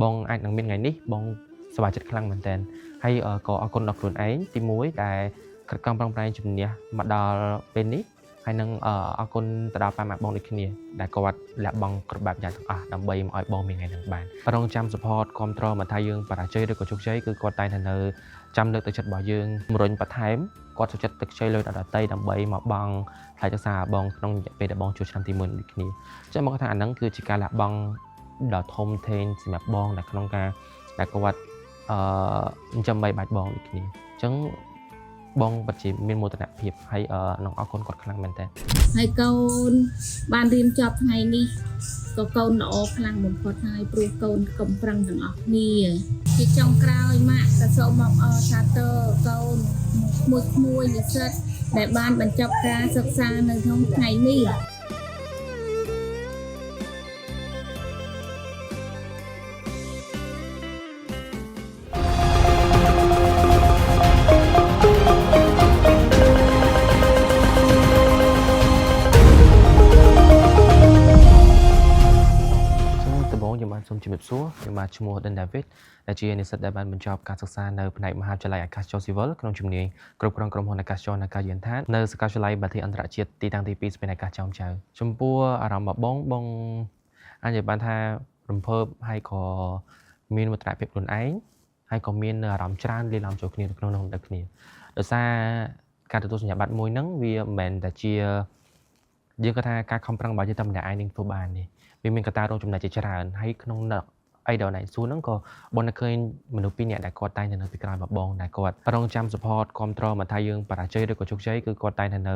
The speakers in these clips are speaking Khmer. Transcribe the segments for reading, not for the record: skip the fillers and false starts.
បងអាចនឹងមានថ្ងៃនេះបងសប្បាយចិត្តខ្លាំងមែនទែនហើយក៏អរគុណដល់ខ្លួនឯងទី1ដែលខិតខំប្រឹងប្រែងជំនះមកដល់ពេលនេះហើយនឹងអរគុណទៅដល់ប៉ាម៉ាក់បងដូចគ្នាដែលគាត់លះបង់គ្រប់បែបយ៉ាងទាំងអស់ដើម្បីមកឲ្យបងមានថ្ងៃហ្នឹងបានរងចាំ support គ្រប់គ្រងមិនថាយើងបរាជ័យឬក៏ជោគជ័យគឺគាត់តែងតែនៅចាំលើកទឹកចិត្តរបស់យើងជំរុញបន្ថែមគាត់សុខចិត្តទឹកខ្ចីលុយដល់ដទៃដើម្បីមកបង់ថ្លៃសិក្សាបងក្នុងរយៈពេលដែលបងចូលឆ្នាំទី1ដូចគ្នាចឹងមកគាត់ថាអាហ្នឹងគឺជាការលះបង់ដ៏ធំធេងសម្រាប់បងនៅក្នុងការដែលគាត់អឺចិញ្ចឹមបីបាច់បងដូចគ្នាអញ្ចឹងបងពិតជាមានមោទនភាពហើយនឹងអរគុណគាត់ខ្លាំងមែនតើ ហើយកូនបានរៀនចប់ថ្ងៃនេះក៏កូនល្អខ្លាំងបំផុតហើយព្រោះកូនកុំប្រឹងទាំងអស់គ្នាជាចុងក្រោយម៉ាក់ក៏សូមអបអរសាទរកូនមួយក្មួយនិស្សិតដែលបានបញ្ចប់ការសិក្សានៅក្នុងថ្ងៃនេះ ចឹងដំបូងខ្ញុំបាទសូមជម្រាបសួរខ្ញុំបាទឈ្មោះ Dan David ដែលជានិស្សិតដែលបានបញ្ចប់ការសិក្សានៅផ្នែកមហាវិទ្យាល័យអាកាសចរស៊ីវិលក្នុងជំនាញគ្រប់គ្រងក្រុមហ៊ុនអាកាសចរនិងអាកាសយានដ្ឋាននៅសាកលវិទ្យាល័យបាធាអន្តរជាតិទីតាំងទី2ស្ពានអាកាសចោមចៅចំពោះអារម្មណ៍របស់បងបងអាចនិយាយបានថារំភើបហើយក៏មានមោទនភាពខ្លួនឯងហើយក៏មានអារម្មណ៍ច្រើនលាយឡំចូលគ្នានៅក្នុងនោះដូចគ្នាដោយសារការទទួលសញ្ញាបត្រមួយហ្នឹងវាមិនមែនតែជាយើងគាត់ថាការខំប្រឹងរបស់យើងតែម្នាក់ឯងនឹងធ្វើបានទេ វាមានកត្តារួមចំណែកជាច្រើនហើយក្នុងនឹកអីដល់ណៃសួរហ្នឹងក៏បងនៅឃើញមនុស្សពីរនាក់ដែលគាត់តែងតែនៅពីក្រោយមកបងដែលគាត់រងចាំ support គ្រប់គ្រងមិនថាយើងបរាជ័យឬក៏ជោគជ័យគឺគាត់តែងតែនៅ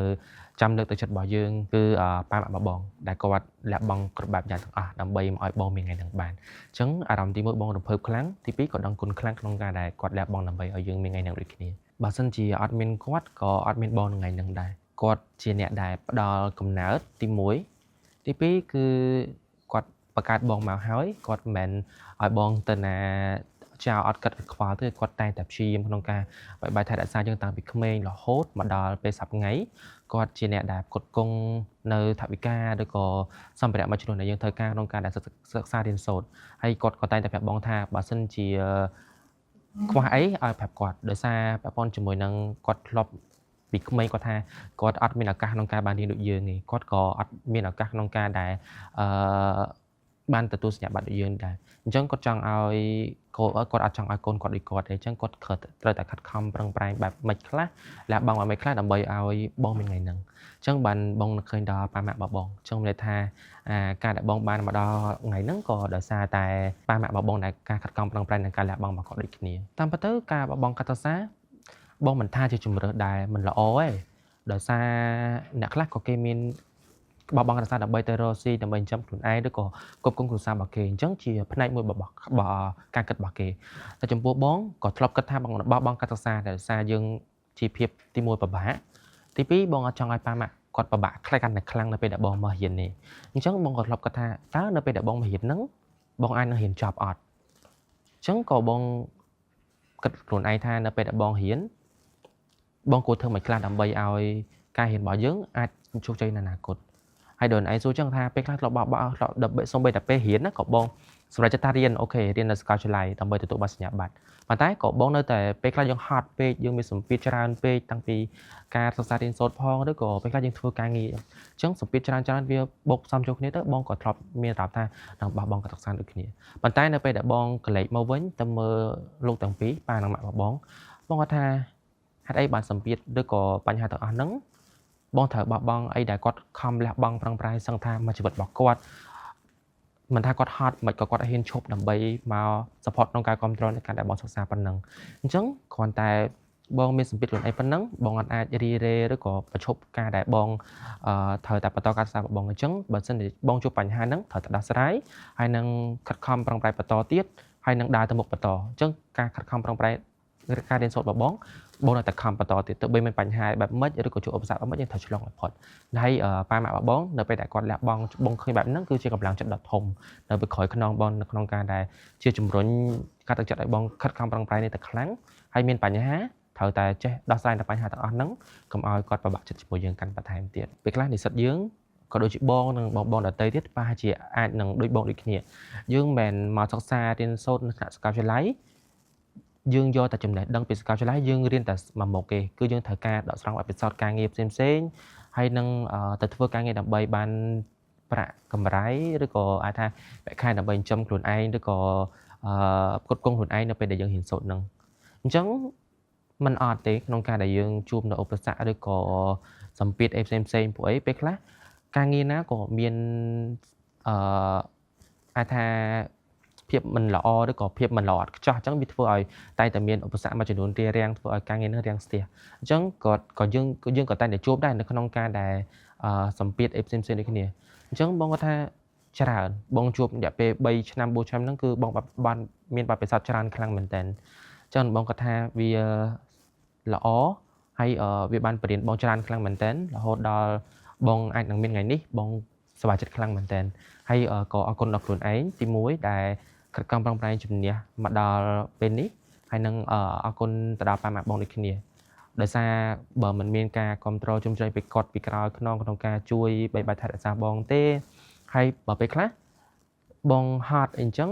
ចាំលើកទឹកចិត្តរបស់យើងគឺប៉ាម៉ាក់របស់បងដែលគាត់លះបង់គ្រប់បែបយ៉ាងទាំងអស់ដើម្បីមកឲ្យបងមានថ្ងៃហ្នឹងបានអញ្ចឹងអារម្មណ៍ទី1បងរំភើបខ្លាំងទី2ក៏ដឹងគុណខ្លាំងក្នុងការដែលគាត់លះបង់ដើម្បីឲ្យយើងមានថ្ងៃហ្នឹងដូចគ្នាបើសិនជាអត់មានគាត់ក៏អត់មានបងនៅថ្ងៃហ្នឹងដែរគាត់ជាអ្នកដែលផ្ដល់កំណើតទី1ទី2គឺគាត់បង្កើតបងមកហើយគាត់មិនមែនឲ្យបងទៅណាចោលអត់គិតអត់ខ្វល់ទេគាត់តែងតែព្យាយាមក្នុងការបាយបាយថែរក្សាយើងតាំងពីក្មេងរហូតមកដល់ពេលសប្តាហ៍ថ្ងៃគាត់ជាអ្នកដែលផ្គត់ផ្គង់នៅថវិកាឬក៏សម្ភារៈមួយចំនួនដែលយើងត្រូវការក្នុងការដែលសិក្សារៀនសូត្រហើយគាត់ក៏តែងតែប្រាប់បងថាបើសិនជាខ្វះអីឲ្យប្រាប់គាត់ដោយសារពាក់ព័ន្ធជាមួយនឹងគាត់ធ្លាប់ពីក្មេងគាត់ថាគាត់អត់មានឱកាសក្នុងការបានរៀនដូចយើងទេគាត់ក៏អត់មានឱកាសក្នុងការដែលអឺបានទទួលសញ្ញាបត្រដូចយើងដែរអញ្ចឹងគាត់ចង់ឲ្យកូនគាត់អត់ចង់ឲ្យកូនគាត់ដូចគាត់ទេអញ្ចឹងគាត់ត្រូវតែខិតខំប្រឹងប្រែងបែបម៉េចខ្លះលះបង់បែបម៉េចខ្លះដើម្បីឲ្យបងមានថ្ងៃហ្នឹងអញ្ចឹងបានបងនឹកឃើញដល់ប៉ាម៉ាក់របស់បងអញ្ចឹងមានន័យថាអាការដែលបងបានមកដល់ថ្ងៃហ្នឹងក៏ដោយសារតែប៉ាម៉ាក់របស់បងដែលការខិតខំប្រឹងប្រែងនិងការលះបង់របស់គាត់ដូចគ្នាតាមពិតទៅការបបងកាត់សរបងមិនថាជាជំរើសដែលមិនល្អទេដោយសារអ្នកខ្លះក៏គេមានបោះបង់ការសិក្សាដើម្បីទៅរកស៊ីដើម្បីចិញ្ចឹមខ្លួនឯងឬក៏គ្រប់គ្រងគ្រួសាររបស់គេអញ្ចឹងជាផ្នែកមួយរបស់ការគិតរបស់គេតែចំពោះបងក៏ធ្លាប់គិតថាបងបោះបង់ការសិក្សាដោយសារយើងជាភាពទី1ពិបាកទី2បងអត់ចង់ឲ្យប៉ាម៉ាក់គាត់ពិបាកខ្លាំងកាន់តែខ្លាំងនៅពេលដែលបងមករៀននេះអញ្ចឹងបងក៏ធ្លាប់គិតថាតើនៅពេលដែលបងមករៀនហ្នឹងបងអាចនឹងរៀនចប់អត់អញ្ចឹងក៏បងគិតខ្លួនឯងថានៅពេលដែលបងរៀនបងគួរធ្វើមិនខ្លះដើម្បីឲ្យការរៀនរបស់យើងអាចជោគជ័យនៅអនាគតហើយដូចឯងសួរចឹងថាពេលខ្លះធ្លាប់បោះបោះធ្លាប់ដល់សូម្បីតែពេលរៀនណាក៏បងសម្រាប់ចិត្តថារៀន okay រៀននៅសាកលវិទ្យាល័យដើម្បីទទួលបានសញ្ញាបត្រប៉ុន្តែក៏បងនៅតែពេលខ្លះយើងហត់ពេកយើងមានសម្ពាធច្រើនពេកតាំងពីការសិក្សារៀនសូត្រផងឬក៏ពេលខ្លះយើងធ្វើការងារអញ្ចឹងសម្ពាធច្រើនច្រើនវាបូកផ្សំចូលគ្នាទៅបងក៏ធ្លាប់មានអារម្មណ៍ថានឹងបោះបង់ការសិក្សាដូចគ្នាប៉ុន្តែនៅពេលដែលបងកលេចមកវិញទៅមើលលោកទាំងពីរប៉ានិងម៉ាក់របស់បងបងគាត់ថាហេតុអីបានសម្ពាធឬក៏បញ្ហាទាំងអស់ហ្នឹងបងត្រូវបោះបង់អីដែលគាត់ខំលះបង់ប្រឹងប្រែងសឹងថាមួយជីវិតរបស់គាត់មិនថាគាត់ហត់មិនក៏គាត់ហ៊ានឈប់ដើម្បីមក support ក្នុងការគ្រប់គ្រងในការដែលបងសិក្សាប៉ុណ្ណឹងអញ្ចឹងគ្រាន់តែបងមានសម្ពាធខ្លួនឯងប៉ុណ្ណឹងបងអត់អាចរីរេឬក៏ប្រឈប់ការដែលបងត្រូវតែបន្តការសិក្សារបស់បងអញ្ចឹងបើសិនជាបងជួបបញ្ហាហ្នឹងត្រូវតែដោះស្រាយហើយនឹងខិតខំប្រឹងប្រែងបន្តទៀតហើយនឹងដើរទៅមុខបន្តអញ្ចឹងការខិតខំប្រឹងប្រែងការរៀនសូត្ររបស់បងបងនៅតែខំបន្តទៀតទោះបីមានបញ្ហាបែបម៉េចឬក៏ជួបឧបសគ្គបែបម៉េចយើងត្រូវឆ្លងឲ្យផុតហើយប៉ាម៉ាក់របស់បងនៅពេលដែលគាត់លះបង់បងឃើញបែបហ្នឹងគឺជាកម្លាំងចិត្តដ៏ធំនៅពីក្រោយខ្នងបងនៅក្នុងការដែលជាជំរុញការទឹកចិត្តឲ្យបងខិតខំប្រឹងប្រែងនេះតែខ្លាំងហើយមានបញ្ហាត្រូវតែចេះដោះស្រាយនៅបញ្ហាទាំងអស់ហ្នឹងកុំឲ្យគាត់ពិបាកចិត្តជាមួយយើងកាន់បន្ថែមទៀតពេលខ្លះនិស្សិតយើង ក៏ដូចជាបងនិងបងបងដទៃទៀតប្រហែលជាអាចនឹងដូចបងដូចគ្នាយើងមិនមែនមកសិក្សារៀនសូត្រនៅថ្នាក់សាកលវិទ្យាល័យយើងយកតែចំណេះដឹងពីសាកលវិទ្យាល័យយើងរៀនតែមួយមុខទេគឺយើងត្រូវការដកស្រង់បទពិសោធន៍ការងារផ្សេងផ្សេងៗហើយនឹងទៅធ្វើការងារដើម្បីបានប្រាក់កម្រៃឬក៏អាចថាប្រាក់ខែដើម្បីចិញ្ចឹមខ្លួនឯងឬក៏ផ្គត់ផ្គង់ខ្លួនឯងនៅពេលដែលយើងរៀនសូត្រហ្នឹងអញ្ចឹងมันអត់ទេក្នុងការដែលយើងជួបនៅឧបសគ្គឬក៏សម្ពាធអីផ្សេងផ្សេងៗពួកអីពេលខ្លះការងារណាក៏មានអឺអាចថាភាពមិនល្អឬក៏ភាពមិនល្អឥតខ្ចោះអញ្ចឹងវាធ្វើឲ្យតែតែមានឧបសគ្គមួយចំនួនរារាំងធ្វើឲ្យការងារនឹងរាំងស្ទះអញ្ចឹងក៏ក៏យើងក៏យើងក៏តែងតែជួបដែរនៅក្នុងការដែលសម្ពាធអីផ្សេងផ្សេងៗដូចគ្នាអញ្ចឹងបងគាត់ថាច្រើនបងជួបរយៈពេល3ឆ្នាំ4ឆ្នាំហ្នឹងគឺបងបានមានបទពិសោធន៍ច្រើនខ្លាំងមែនតើអញ្ចឹងបងគាត់ថាវាល្អហើយវាបានបរៀនបងច្រើនខ្លាំងមែនតើរហូតដល់បងអាចនឹងមានថ្ងៃនេះបងសប្បាយចិត្តខ្លាំងមែនតើហើយក៏អរគុណដល់ខ្លួនឯងទី1ដែលខិតខំប្រឹងប្រែងជំនះមកដល់ពេលនេះហើយនឹងអរគុណទៅដល់ប៉ាម៉ាក់បងដូចគ្នាដោយសារបើមិនមានការគ្រប់គ្រងជំរុញពីគាត់ពីក្រោយខ្នងក្នុងការជួយបីបាច់ថែរក្សាបងទេហើយបើពេលខ្លះបងហត់អីចឹង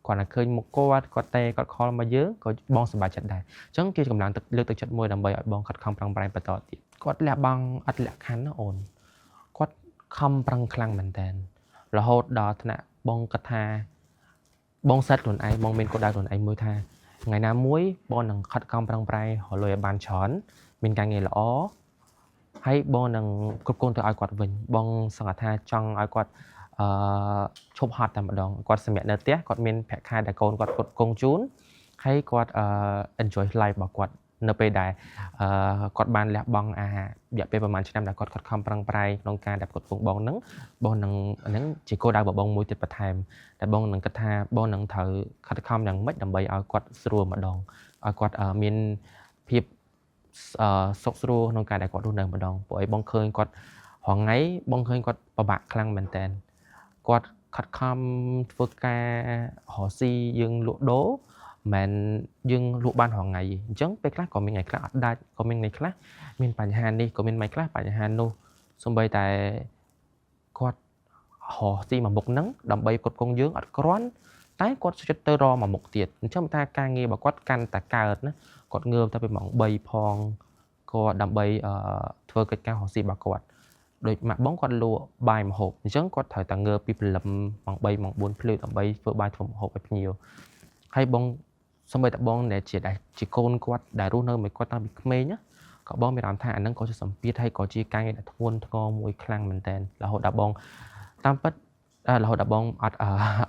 គាត់តែឃើញមុខគាត់គាត់ទេគាត់ call មកយើងក៏បងសប្បាយចិត្តដែរអញ្ចឹងគេកម្លាំងទឹកលើកទឹកចិត្តមួយដើម្បីឲ្យបងខិតខំប្រឹងប្រែងបន្តទៀតគាត់លះបង់អត់លក្ខខណ្ឌណាអូនគាត់ខំប្រឹងខ្លាំងមែនតើរហូតដល់ថ្នាក់បងគិតថាបងសិតខ្លួនឯងបងមានគោលដៅខ្លួនឯងមួយថាថ្ងៃណាមួយបងនឹងខិតខំប្រឹងប្រែងរកលុយឲ្យបានច្រើនមានការងារល្អហើយបងនឹងគ្រប់គ្រងទៅឲ្យគាត់វិញបងសង្កត់ថាចង់ឲ្យគាត់អឺឈប់ហត់តែម្ដងគាត់សម្រាប់នៅផ្ទះគាត់មានប្រាក់ខែដែលកូនគាត់គ្រប់គ្រងជូនហើយគាត់enjoy life របស់គាត់នៅពេលដែលគាត់បានលះបង់អារយៈពេលប្រហែលឆ្នាំដែលគាត់ខិតខំប្រឹងប្រែងក្នុងការដែលផ្គត់ផ្គង់បងហ្នឹងបងនឹងហ្នឹងជាគោលដៅរបស់បងមួយទៀតបន្ថែមតែបងនឹងគិតថាបងនឹងត្រូវខិតខំយ៉ាងម៉េចដើម្បីឲ្យគាត់ស្រួលម្ដងឲ្យគាត់មានភាពសុខស្រួលក្នុងការដែលគាត់រស់នៅម្ដងព្រោះអីបងឃើញគាត់រាល់ថ្ងៃបងឃើញគាត់ពិបាកខ្លាំងមែនតើគាត់ខិតខំធ្វើការរកស៊ីយើងលក់ដូរមិនយើងលក់បានរាល់ថ្ងៃអញ្ចឹងពេលខ្លះក៏មានថ្ងៃខ្លះអត់ដាច់ក៏មានថ្ងៃខ្លះមានបញ្ហានេះក៏មានថ្ងៃខ្លះបញ្ហានោះសូម្បីតែគាត់រកស៊ីមួយមុខហ្នឹងដើម្បីផ្គត់ផ្គង់យើងអត់គ្រាន់តែគាត់សុខចិត្តទៅរកមួយមុខទៀតអញ្ចឹងថាការងាររបស់គាត់កាន់តែកើតណាគាត់ងើបទៅពីម៉ោង3ផងគាត់ដើម្បីធ្វើកិច្ចការរកស៊ីរបស់គាត់ដូចម៉ាក់បងគាត់លក់បាយម្ហូបអញ្ចឹងគាត់ត្រូវតែងើបពីព្រលឹមម៉ោង3ម៉ោង4ភ្លឺដើម្បីធ្វើបាយធ្វើម្ហូបឲ្យភ្ញៀវហើយបងសូម្បីតែបងដែលជាកូនគាត់ដែលរស់នៅមួយគាត់តាំងពីក្មេងណាក៏បងមានអារម្មណ៍ថាអាហ្នឹងក៏ជាសម្ពាធហើយក៏ជាការងារដែលធ្ងន់ធ្ងរមួយខ្លាំងមែនតើរហូតដល់បងតាមពិតរហូតដល់បងអត់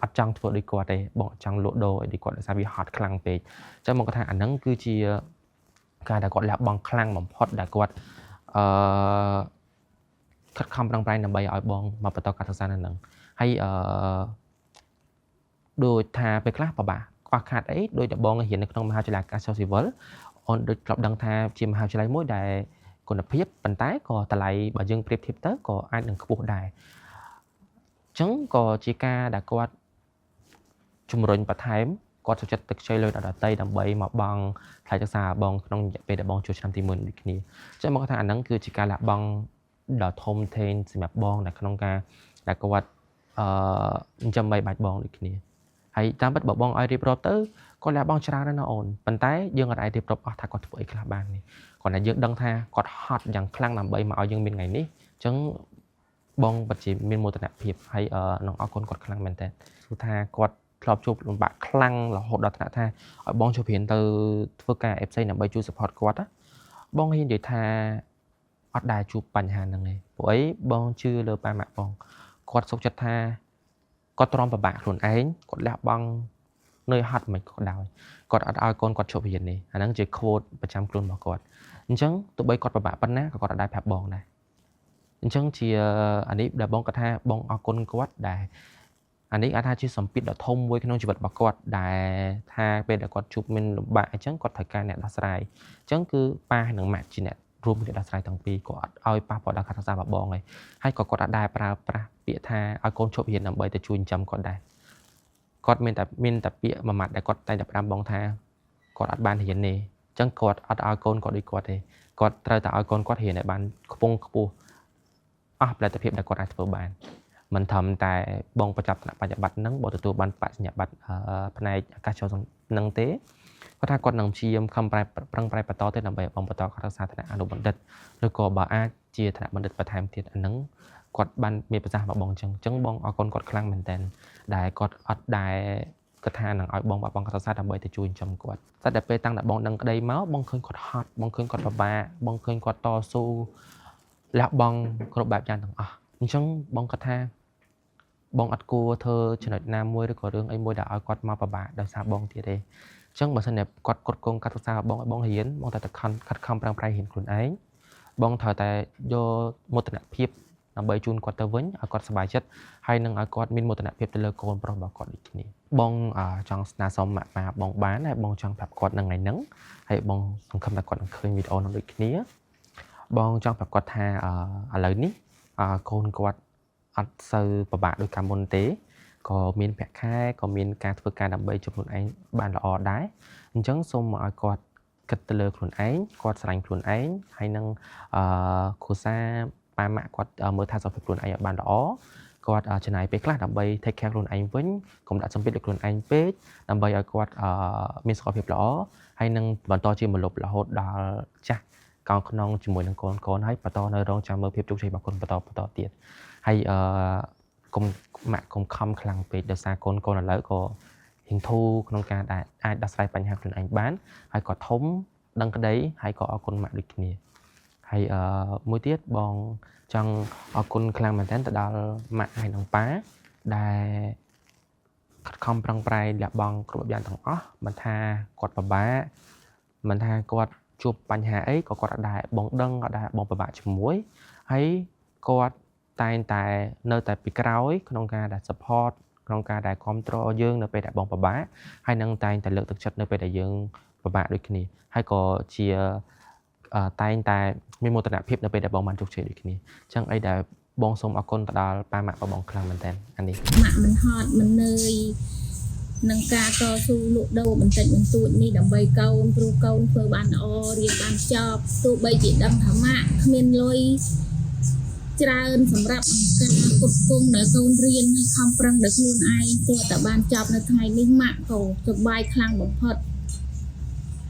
អត់ចង់ធ្វើដូចគាត់ទេបងអត់ចង់លក់ដូរអីដូចគាត់ដោយសារវាហត់ខ្លាំងពេកអញ្ចឹងមកគាត់ថាអាហ្នឹងគឺជាការដែលគាត់លះបង់ខ្លាំងបំផុតដែលគាត់អឺខិតខំប្រឹងប្រែងដើម្បីឲ្យបងមកបន្តការសិក្សានៅហ្នឹងហើយអឺដូចថាពេលខ្លះពិបាកខ្វះខាតអីដូចតែបងរៀននៅក្នុងមហាវិទ្យាល័យអាកាសចរស៊ីវិលអូនដូចធ្លាប់ដឹងថាជាមហាវិទ្យាល័យមួយដែលគុណភាពប៉ុន្តែក៏តម្លៃបើយើងប្រៀបធៀបទៅក៏អាចនឹងខ្ពស់ដែរអញ្ចឹងក៏ជាការដែលគាត់ជំរុញបន្ថែមគាត់ចូលចិត្តទឹកខ្ចីលុយដល់ដទៃដើម្បីមកបង់ថ្លៃសិក្សាបងក្នុងរយៈពេលដែលបងចូលឆ្នាំទី1ដូចគ្នាអញ្ចឹងមកគាត់ថាអាហ្នឹងគឺជាការលះបង់ដ៏ធំធេងសម្រាប់បងនៅក្នុងការដែលគាត់ចិញ្ចឹមបីបាច់បងដូចគ្នាហើយតាមពិតបើបងឲ្យរៀបរាប់ទៅគាត់លះបង់ច្រើនណាស់ណាអូនប៉ុន្តែយើងអត់អាចរៀបរាប់អស់ថាគាត់ធ្វើអីខ្លះបានទេគ្រាន់តែយើងដឹងថាគាត់ហត់យ៉ាងខ្លាំងដើម្បីមកឲ្យយើងមានថ្ងៃនេះអញ្ចឹងបងពិតជាមានមោទនភាពហើយនឹងអរគុណគាត់ខ្លាំងមែនតើគឺថាគាត់ធ្លាប់ជួបលំបាកខ្លាំងរហូតដល់ថ្នាក់ថាឲ្យបងជួយព្រៀនទៅធ្វើការអីផ្សេងដើម្បីជួយ support គាត់ណាបងហ៊ាននិយាយថាអត់ដែលជួបបញ្ហាហ្នឹងទេព្រោះអីបងជឿលើប៉ាម៉ាក់បងគាត់សុខចិត្តថាគាត់ទ្រាំពិបាកខ្លួនឯងគាត់លះបង់នឿយហត់មិនក៏ដោយគាត់អត់ឲ្យកូនគាត់ឈប់រៀនទេអាហ្នឹងជា quote ប្រចាំខ្លួនរបស់គាត់អញ្ចឹងទោះបីគាត់ពិបាកប៉ុណ្ណាក៏គាត់អត់ដែលប្រាប់បងដែរអញ្ចឹងជាអានេះដែលបងគាត់ថាបងអរគុណគាត់ដែលអានេះអាចថាជាសម្ពាធដ៏ធំមួយក្នុងជីវិតរបស់គាត់ដែលថាពេលដែលគាត់ជួបមានលំបាកអញ្ចឹងគាត់ត្រូវការអ្នកដោះស្រាយអញ្ចឹងគឺប៉ានិងម៉ាក់ជាអ្នករួមគ្នាដោះស្រាយទាំងពីរគាត់អត់ឲ្យប៉ះពាល់ដល់ការសិក្សារបស់បងឯងហើយក៏គាត់អត់ដែលប្រើប្រាស់ពាក្យថាឲ្យកូនឈប់រៀនដើម្បីទៅជួយចិញ្ចឹមគាត់ដែរគាត់មានតែពាក្យមួយម៉ាត់ដែលគាត់តែងតែផ្ដាំបងថាគាត់អត់បានរៀនទេអញ្ចឹងគាត់អត់ឲ្យកូនគាត់ដូចគាត់ទេគាត់ត្រូវតែឲ្យកូនគាត់រៀនឲ្យបានខ្ពង់ខ្ពស់ អស់ផលិតភាពដែលគាត់អាចធ្វើបានមិនត្រឹមតែបងបញ្ចប់ថ្នាក់បញ្ញាបត្រហ្នឹងបងទទួលបានបញ្ញាបត្រផ្នែកអាកាសចរហ្នឹងទេគាត់ថាគាត់នឹងព្យាយាមខំប្រែប្រឹងប្រែងបន្តទៀតដើម្បីឲ្យបងបន្តការសិក្សាថ្នាក់អនុបណ្ឌិតឬក៏បើអាចជាថ្នាក់បណ្ឌិតបន្ថែមទៀតអាហ្នឹងគាត់បានមានប្រសាសន៍មកបងអញ្ចឹងអញ្ចឹងបងអរគុណគាត់ខ្លាំងមែនតើដែលគាត់អត់ដែលគាត់ថានឹងឲ្យបងបាត់បង់ការសិក្សាដើម្បីទៅជួយចិញ្ចឹមគាត់តែដល់ពេលតាំងតែបងដឹងក្តីមកបងឃើញគាត់ហត់បងឃើញគាត់ពិបាកបងឃើញគាត់តស៊ូលះបង់គ្រប់បែបយ៉ាងទាំងអស់អញ្ចឹងបងគាត់ថាបងអត់គួរធ្វើចំណុចណាមួយឬក៏រឿងអីមួយដែលឲ្យគាត់មកពិបាកដោយសារបងទៀតទេអញ្ចឹងបើសិនជាគាត់គ្រប់គ្រងការសិក្សារបស់បងឲ្យបងរៀនបងតែតែខំខិតខំប្រឹងប្រែងរៀនខ្លួនឯងបងត្រូវតែយកមោទនភាពដើម្បីជូនគាត់ទៅវិញឲ្យគាត់សប្បាយចិត្តហើយនឹងឲ្យគាត់មានមោទនភាពទៅលើកូនប្រុសរបស់គាត់ដូចគ្នាបងចង់ស្នើសុំម៉ាក់ប៉ាបងបានហើយបងចង់ប្រាប់គាត់នឹងថ្ងៃហ្នឹងហើយបងសង្ឃឹមថាគាត់នឹងឃើញវីដេអូនោះដូចគ្នាបងចង់ប្រាប់គាត់ថាឥឡូវនេះកូនគាត់អត់សូវពិបាកដូចកាលមុនទេក៏មានប្រាក់ខែក៏មានការធ្វើការដើម្បីជំនួសឯងបានល្អដែរអញ្ចឹងសូមឲ្យគាត់គិតទៅលើខ្លួនឯងគាត់ស្រឡាញ់ខ្លួនឯងហើយនឹងអឺគ្រួសារប៉ាម៉ាក់គាត់មើលថែសុខភាពខ្លួនឯងឲ្យបានល្អគាត់ចំណាយពេលខ្លះដើម្បី take care ខ្លួនឯងវិញកុំដាក់សម្ពាធលើខ្លួនឯងពេកដើម្បីឲ្យគាត់មានសុខភាពល្អហើយនឹងបន្តជាមលុបរហូតដល់ចាស់កោងខ្នងជាមួយនឹងកូនកូនហើយបន្តនៅរងចាំមើលភាពជោគជ័យរបស់កូនបន្តបន្តទៀតហើយអឺកុំម៉ាក់កុំខំខ្លាំងពេកដោយសារកូនកូនឥឡូវក៏ហ៊ានធូរក្នុងការដែលអាចដោះស្រាយបញ្ហាខ្លួនឯងបានហើយក៏ធំដឹងក្តីហើយក៏អរគុណម៉ាក់ដូចគ្នាហើយអឺមួយទៀតបងចង់អរគុណខ្លាំងមែនទែនទៅដល់ម៉ាក់ហើយនិងប៉ាដែលខិតខំប្រឹងប្រែងលះបង់គ្រប់យ៉ាងទាំងអស់មិនថាគាត់ពិបាកមិនថាគាត់ជួបបញ្ហាអីក៏គាត់អត់ដែរបងដឹងអត់ដែរបងពិបាកជាមួយហើយគាត់តែងតែនៅតែពីក្រោយក្នុងការដែល support ក្នុងការដែលគ្រប់គ្រងយើងនៅពេលដែលបងពិបាកហើយនឹងតែងតែលើកទឹកចិត្តនៅពេលដែលយើងពិបាកដូចគ្នាហើយក៏ជាតែងតែមានមោទនភាពនៅពេលដែលបងបានជោគជ័យដូចគ្នាអញ្ចឹងអីដែលបងសូមអរគុណទៅដល់ប៉ាម៉ាក់របស់បងខ្លាំងមែនតើអានេះ ម៉ាក់មិនហត់មិននឿយនឹងការតស៊ូលក់ដូរបន្តិចបន្តួចនេះដើម្បីកូនព្រោះកូនធ្វើបានល្អរៀនបានចប់ទោះបីជាដឹងថាម៉ាក់គ្មានលុយច្រើនសម្រាប់ការផ្គត់ផ្គង់ដល់កូនរៀនហើយខំប្រឹងដល់ខ្លួនឯងទោះតែបានចប់នៅថ្ងៃនេះម៉ាក់ក៏សប្បាយខ្លាំងបំផុត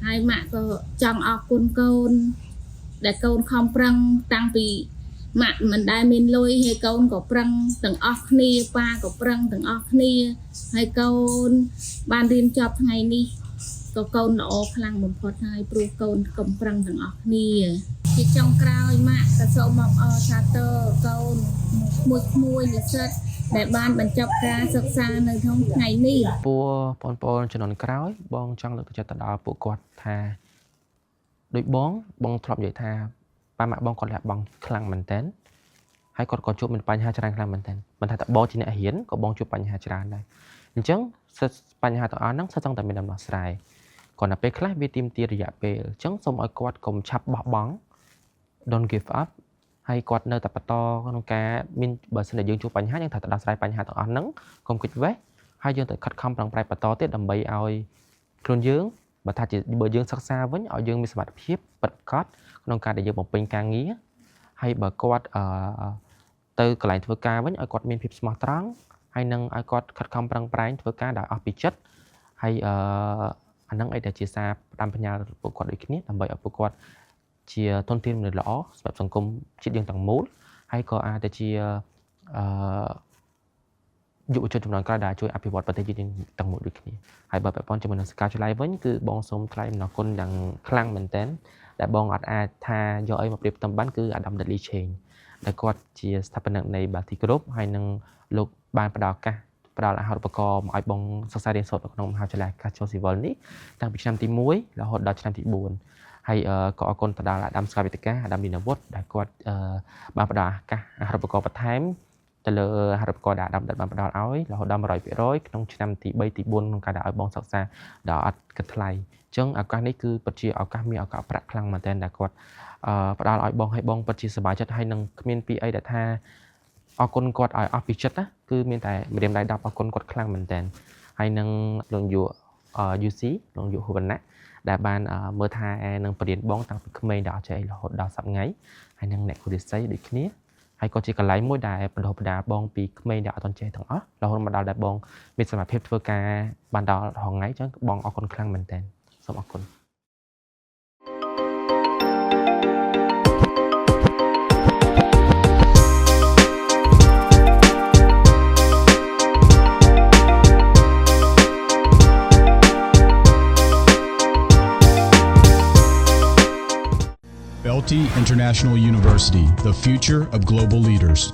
ហើយម៉ាក់ក៏ចង់អរគុណកូនដែលកូនខំប្រឹងតាំងពី ម៉ាក់មិនដែលមានលុយហើយកូនក៏ប្រឹងទាំងអស់គ្នាប៉ាក៏ប្រឹងទាំងអស់គ្នាហើយកូនបានរៀនចប់ថ្ងៃនេះក៏កូនល្អខ្លាំងបំផុតហើយព្រោះកូនកុំប្រឹងទាំងអស់គ្នាជាចុងក្រោយម៉ាក់ក៏សូមអបអរសាទរកូនក្មួយក្មួយនិស្សិតដែលបានបញ្ចប់ការសិក្សានៅក្នុងថ្ងៃនេះ ពួកបងប្អូនជំនាន់ក្រោយបងចង់លើកទឹកចិត្តទៅដល់ពួកគាត់ថាដូចបងបងធ្លាប់និយាយថាប៉ាម៉ាក់បងគាត់លះបង់ខ្លាំងមែនតើហើយគាត់ក៏ជួបមានបញ្ហាច្រើនខ្លាំងមែនតើមិនថាតែបងជាអ្នករៀនក៏បងជួបបញ្ហាច្រើនដែរអញ្ចឹងសិតបញ្ហាទាំងអស់ហ្នឹងសិតសឹងតែមានដំណោះស្រាយគ្រាន់តែពេលខ្លះវាទាមទាររយៈពេលអញ្ចឹងសូមឲ្យគាត់កុំឆាប់បោះបង់ don't give up ហើយគាត់នៅតែបន្តក្នុងការមានបើសិនជាយើងជួបបញ្ហាយើងត្រូវតែដោះស្រាយបញ្ហាទាំងអស់ហ្នឹងកុំគិតវេះហើយយើងត្រូវខិតខំប្រឹងប្រែងបន្តទៀតដើម្បីឲ្យខ្លួនយើងបើថាជាបើយើងសិក្សាវិញឲ្យយើងមានសមត្ថភាពពិតប្រាកដក្នុងការដែលយើងបំពេញការងារហើយបើគាត់អឺទៅកន្លែងធ្វើការវិញឲ្យគាត់មានភាពស្មោះត្រង់ហើយនឹងឲ្យគាត់ខិតខំប្រឹងប្រែងធ្វើការដោយអស់ពីចិត្តហើយអឺអាហ្នឹងអីដែលជាសារផ្ដាំផ្ញើពួកគាត់ដូចគ្នាដើម្បីឲ្យពួកគាត់ជាធនធានមនុស្សល្អសម្រាប់សង្គមជាតិយើងទាំងមូលហើយក៏អាចទៅជាអឺយុវជនជំនាន់ក្រោយដែលជួយអភិវឌ្ឍប្រទេសជាតិយើងទាំងមូលដូចគ្នាហើយបើពាក់ព័ន្ធជាមួយនឹងសាកលវិទ្យាល័យវិញគឺបងសូមថ្លែងអំណរគុណយ៉ាងខ្លាំងមែនទែនដែលបងអត់អាចថាយកអីមកប្រៀបផ្ទឹមបានគឺអាដាម Dudley Chang ដែលគាត់ជាស្ថាបនិកនៃ Balti Group ហើយនឹងលោកបានផ្ដល់ឱកាសផ្ដល់អាហារូបករណ៍មកឲ្យបងសិក្សារៀនសូត្រនៅក្នុងមហាវិទ្យាល័យអាកាសចរស៊ីវិលនេះតាំងពីឆ្នាំទី1រហូតដល់ឆ្នាំទី4ហើយក៏អរគុណទៅដល់អាដាមស្កាវិទ្យាអាដាមលីណាវុតដែលគាត់បានផ្ដល់ឱកាសអាហារូបករណ៍បន្ថែមទៅលើអាហារូបករណ៍ដែលអាដាមដែលបានផ្ដល់ឲ្យរហូតដល់100%ក្នុងឆ្នាំទី3ទី4ក្នុងការដែលឲ្យបងសិក្សាដោយអត់គិតថ្លៃអញ្ចឹងឱកាសនេះគឺពិតជាឱកាសមានឱកាសប្រាក់ខ្លាំងមែនទែនដែលគាត់ផ្ដល់ឲ្យបងឲ្យបងពិតជាសប្បាយចិត្តហើយនឹងគ្មានពីអីដែលថាអរគុណគាត់ឲ្យអស់ពីចិត្តណាគឺមានតែម្រាមដៃ10អរគុណគាត់ខ្លាំងមែនទែនហើយនឹងលោកយុ UC លោកយុហវណ្ណៈដែលបានមើលថែនឹងបរៀនបងតាំងពីក្មេងដល់ចេះរហូតដល់សប្តាហ៍ថ្ងៃហើយនឹងអ្នកគ្រូរិស័យដូចគ្នា ហើយក៏ជាកន្លែងមួយដែលបណ្ដុះបណ្ដាលបងពីក្មេងដែលអត់ទាន់ចេះទាំងអស់រហូតមកដល់ដែលបងមានសមត្ថភាពធ្វើការបានដល់រាល់ថ្ងៃអញ្ចឹងបងអរគុណខ្លាំងមែនទែនសូមអរគុណ Belty International University, the future of global leaders.